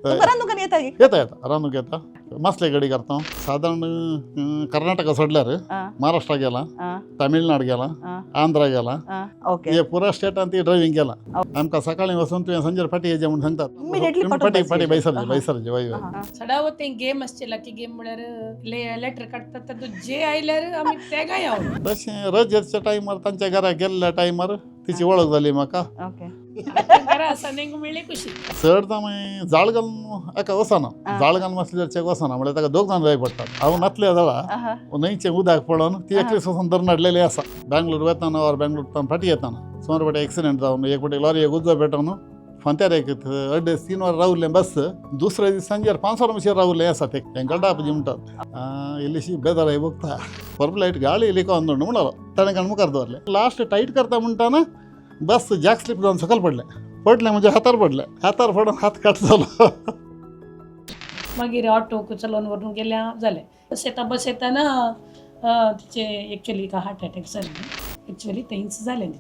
तुमकां रांदूंक येता की? येता येता, रांदूंक येता. मासले गडी करता सादारण. कर्नाटका सोडल्यार महाराष्ट्रा गेला, तामिळनाड गेला, आंध्रा गेला. हे पुरा स्टेटान ती ड्रायव्हिंग केला. आमकां सकाळी वचून तुवें संजेर फाटी येजे म्हणून सांगतात. Immediately पाठोवपाक फाटी फाटी जाय. बैसरचे बैसरचे, वय वय. सडावत ते गेम आसचे, लकी गेम म्हळ्यार लेटर काडटात, तातूंत जे आयल्यार आमी तेगाय हांव. तशें रजेच्या टायमार तांच्या घरा गेल्ल्या टायमार तिची वळख जाली म्हाका. घरा आसा न्ही मेळ्ळी खुशी. चड मागीर जाळ घालून एका वचना. जाळ घालून आसल्यार चेक वचना, म्हळ्यार ताका दोग जाण जाय पडटात. हांव नातल्या जाळा न्हंयचें उदक पडोवन ती एकली वचून धरून हाडलेली आसा. बँगलोर वेताना ऑर बँगलोर फाटी येताना सुमार फाटी एक्सिडेंट जावन एक फाटी लॉरी उजो पेटोवन फांत्यार एक 2.5-3 वरां रावलें बस. दुसऱ्या दीस सांजेर 500 रुपये रावलें आसा. ते तांकां डाप म्हणटात. इल्लीशी बेजाराय भोगता. पर्पलायट गाळी लिको अंदोंड म्हणलो ताणें काण मुखार दवरलें. लास्ट टायट करता म्हणटाना बस जॅक स्लिप जावन सकयल पडलें. पडलें म्हणजे हातार पडलें. हातार पडून हात कट जालो. मागीर ऑटो चलोवन व्हरून गेल्या जालें. बस येता बस येताना तिचे एक्चुअली हार्ट अटॅक जालें. एक्चुअली थंयच जालें.